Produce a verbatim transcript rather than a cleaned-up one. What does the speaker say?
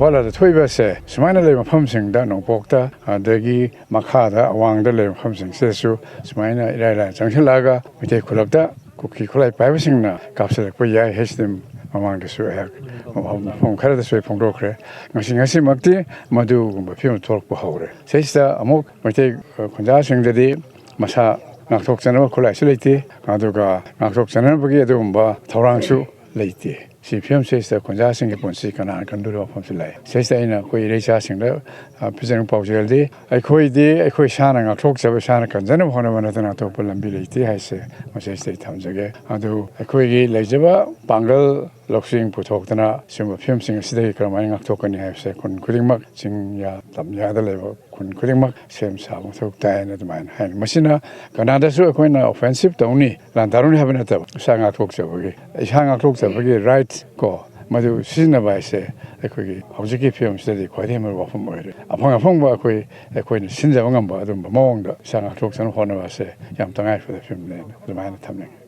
ꯏꯝꯐꯥꯜꯗ ꯊꯣꯛꯏꯕꯁꯦ ꯁꯨꯃꯥꯏꯅ ꯂꯩꯕ ꯃꯐꯝꯁꯤꯡꯗ, ꯅꯣꯡꯄꯣꯛꯇ, ꯑꯗꯒꯤ ꯃꯈꯥꯗ ꯑꯋꯥꯡꯗ ꯂꯩꯕ ꯃꯐꯝꯁꯤꯡꯁꯤꯗꯁꯨ ꯁꯨꯃꯥꯏꯅ ꯏꯔꯥꯏ ꯂꯥꯏꯅ ꯆꯪꯁꯤꯜꯂꯛꯑꯒ ꯃꯩꯇꯩ ꯈꯨꯜꯂꯛꯇ ꯀꯨꯀꯤ ꯈꯨꯠꯂꯥꯏ ꯄꯥꯏꯕꯁꯤꯡꯅ ꯀꯥꯞꯁꯤꯜꯂꯛꯄ ꯌꯥꯏ ꯍꯥꯏꯁꯤꯗꯤ ꯃꯃꯥꯡꯗꯁꯨ ꯑꯩꯍꯥꯛ ꯃꯐꯝ ꯈꯔꯗꯁꯨ ꯑꯩ ꯐꯣꯡꯗꯣꯛꯈ꯭ꯔꯦ꯫ ꯉꯁꯤ, ꯉꯁꯤꯃꯛꯇꯤ ꯃꯗꯨꯒꯨꯝꯕ ꯐꯤꯕꯝ ꯊꯣꯛꯂꯛꯄ ꯍꯧꯔꯦ꯫ ꯁꯤꯁꯤꯗ ꯑꯃꯨꯛ ꯃꯩꯇꯩ ꯈꯨꯟꯖꯥꯁꯤꯡꯗꯗꯤ ꯃꯁꯥ ꯉꯥꯛꯊꯣꯛꯆꯅꯕ ꯈꯨꯠꯂꯥꯏꯁꯨ ꯂꯩꯇꯦ, ꯑꯗꯨꯒ ꯉꯥꯛꯊꯣꯛꯆꯅꯕꯒꯤ ꯑꯗꯨꯒꯨꯝꯕ ꯊꯧꯔꯥꯡꯁꯨ ꯂꯩꯇꯦ꯫ ꯁꯤ ꯐꯤꯕꯝꯁꯤꯗ ꯈꯨꯟꯖꯥꯁꯤꯡꯒꯤ ꯄꯨꯟꯁꯤ ꯀꯅꯥꯅ ꯀꯟꯗꯣꯔꯤꯕ ꯋꯥꯐꯝꯁꯨ ꯂꯩ꯫ ꯁꯤꯁꯤꯗ ꯑꯩꯅ ꯑꯩꯈꯣꯏ ꯏꯔꯩꯆꯥꯁꯤꯡꯗ, ꯑ, ꯄꯤꯖꯅꯤꯡꯕ ꯄꯥꯎꯖꯦꯜꯗꯤ, ꯑꯩꯈꯣꯏꯗꯤ ꯑꯩꯈꯣꯏ ꯏꯁꯥꯅ ꯉꯥꯛꯊꯣꯛꯆꯕ, ꯏꯁꯥꯅ ꯀꯟꯖꯅꯕ ꯍꯣꯠꯅꯕ ꯅꯠꯇꯅ ꯑꯇꯣꯞꯄ ꯂꯝꯕꯤ ꯂꯩꯇꯦ ꯍꯥꯏꯁꯦ ꯃꯁꯤꯁꯤꯗ ꯑꯩ ꯊꯝꯖꯒꯦ꯫ ꯑꯗꯨ ꯑꯩꯈꯣꯏꯒꯤ ꯂꯩꯖꯕ ꯄꯥꯡꯒꯜ ꯂꯧꯁꯤꯡ ꯄꯨꯊꯣꯛꯇꯅ ꯁꯤꯒꯨꯝꯕ ꯐꯤꯕꯝꯁꯤꯡ ꯑꯁꯤꯗꯒꯤ ꯀꯔꯝꯍꯥꯏꯅ ꯉꯥꯛꯊꯣꯛꯀꯅꯤ ꯍꯥꯏꯕꯁꯦ ꯈꯨꯟ ꯈꯨꯗꯤꯡꯃꯛ, ꯆꯤꯡꯌꯥ ꯇꯝꯌꯥꯗ ꯂꯩꯕ ꯈꯨꯟ ꯈꯨꯗꯤꯡꯃꯛ ꯁꯦꯝ ꯁꯥꯕ ꯃꯊꯧ ꯇꯥꯏꯅ ꯑꯗꯨꯃꯥꯏꯅ ꯍꯥꯏꯅ꯫ ꯃꯁꯤꯅ ꯀꯅꯥꯗꯁꯨ ꯑꯩꯈꯣꯏꯅ offensive ꯇꯧꯅꯤ, ꯂꯥꯟꯗꯥꯔꯨꯅꯤ ꯍꯥꯏꯕ ꯅꯠꯇꯕ, ꯏꯁꯥ ꯉꯥꯛꯊꯣꯛꯆꯕꯒꯤ, ꯏꯁꯥ ꯉꯥꯛꯊꯣꯛꯆꯕꯒꯤ right ꯀꯣ, ꯃꯗꯨ ꯁꯤꯖꯤꯟꯅꯕ ꯍꯥꯏꯁꯦ ꯑꯩꯈꯣꯏꯒꯤ ꯍꯧꯖꯤꯛꯀꯤ ꯐꯤꯕꯝꯁꯤꯗꯗꯤ ꯈ꯭ꯋꯥꯏꯗꯒꯤ ꯃꯔꯨ ꯋꯥꯐꯝ ꯑꯣꯏꯔꯦ꯫ ꯑꯐꯪ ꯑꯐꯪꯕ ꯑꯩꯈꯣꯏ, ꯑꯩꯈꯣꯏꯅ ꯁꯤꯟꯖꯕ ꯉꯝꯕ ꯑꯗꯨꯝꯕ ꯃꯑꯣꯡꯗ ꯏꯁꯥ ꯉꯥꯛꯊꯣꯛꯆꯅꯕ ꯍꯣꯠꯅꯕ ꯑꯁꯦ ꯌꯥꯝ ꯇꯉꯥꯏ ꯐꯗꯕ ꯐꯤꯕꯝꯅꯦꯅ ꯑꯗꯨꯃꯥꯏꯅ ꯊꯝꯅꯤꯡꯉꯤ꯫